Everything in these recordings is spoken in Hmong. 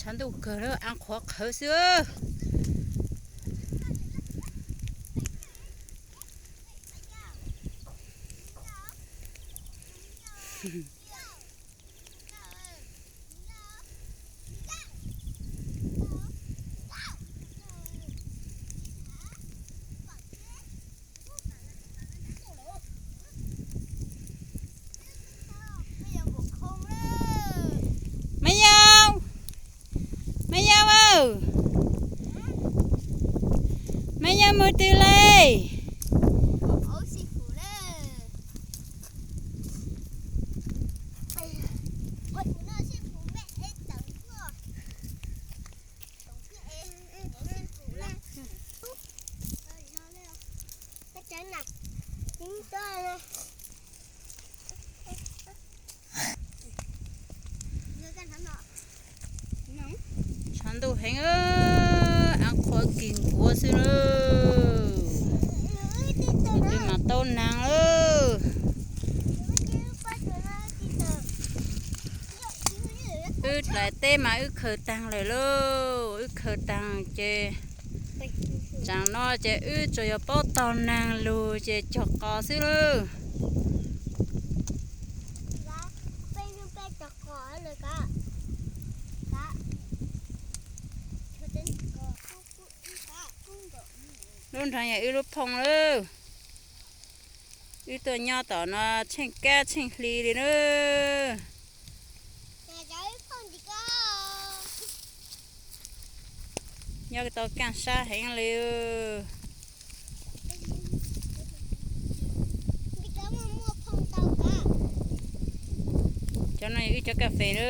Tshav ntuj kawg, av qhuav qhawv xwb. Maiv Yau, Maiv Yau aw, Maiv Yau mus twg li? Tshav ntuj heev, av qhuav kis nkuav xwb lauj. Tus twg mas tau nag lauj. Wb dlaim teb mas wb khaws taag lawm lauj, wb khaws taag ces tsaam no ces wb tsuas yog paub taug naag lug ces cog qos xwb lauj. Lub nroog yog wb lub phooj lauj. Wb tuaj nyob tom no tsheej kab tsheej hli li na. Nyob tau kaaj sab heev li. Cov no yog wb cov kas fes na.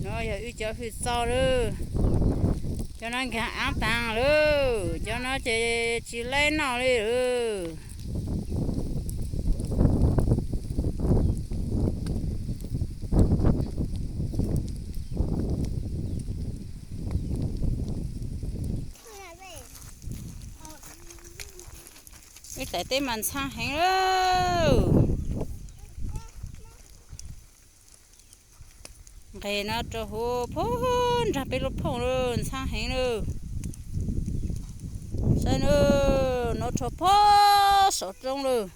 No yog wb cov hwj txoj lauj. Cov no nkaag aav taag lauj, cov no ces tsis laib noj li lauj. Wb dlaim teb mas ntxhab heev lauj. Nqes no rau huv puag nraag peb lub phooj lauj, ntxhab heev lauj. Saib na, no rau puag saum roob lauj.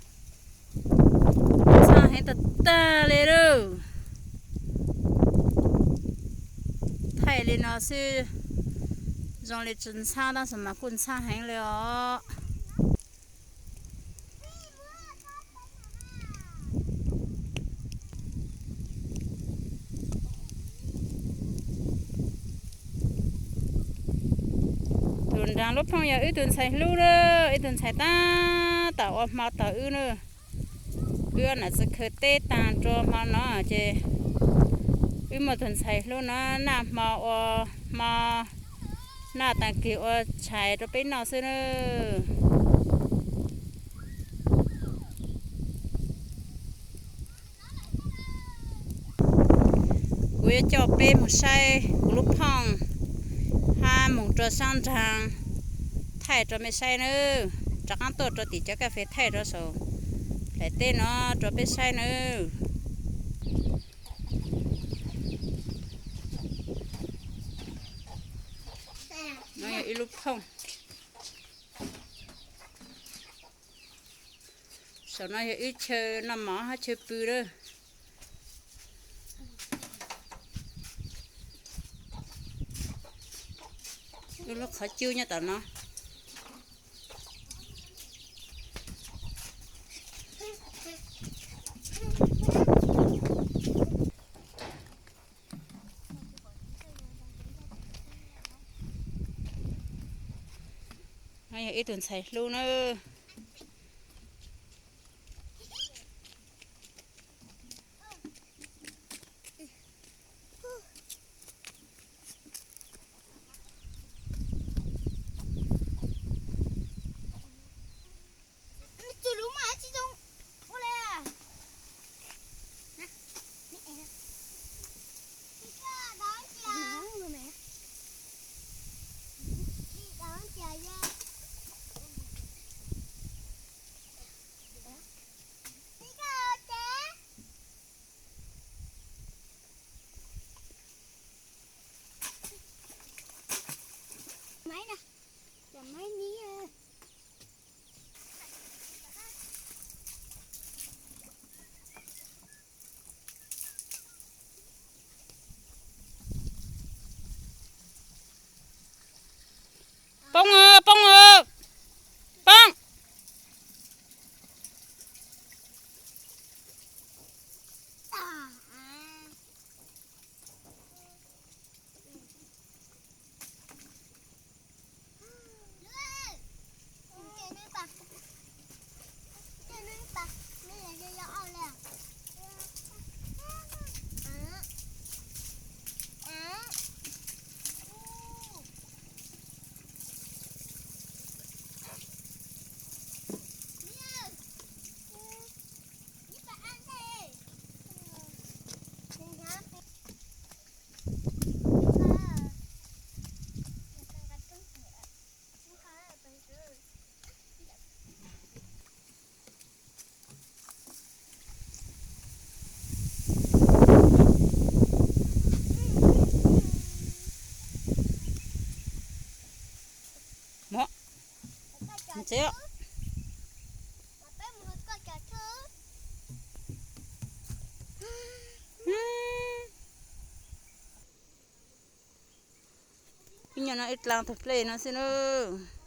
Ntxhab heev tag tag li lauj. Thaij li no xwb zoo li tsis ntxhab tab sis mas kuj ntxhab heev li os. Tus nraag lub phooj yog wb tug ntxhais hlub na, wb tug ntxhais tab tom ua hmo tog wb na. Wb nam txiv khaws teb taag rua hmo no ces wb muaj tug ntxhais hlub no naj hmo ua hmo, naj taag kig ua tshais rua peb noj xwb na. Kuv yuav coj peb moog saib kuv lub phooj hab moog rua saab nraag thaij rua mej saib nawb. Rov qaab tuaj rua tim cov kas fes thaij rua saum dlaim teb no rua peb saib nawb. No yog ib lub phooj. Saum no yog wb chaw noj mov hab chaw pw lawm. Wb lub qhov cub nyob tom no. No yog ib tug ntxhais hlub nawb. Ib nyuag no ib dlaag tug plej no xwb nab.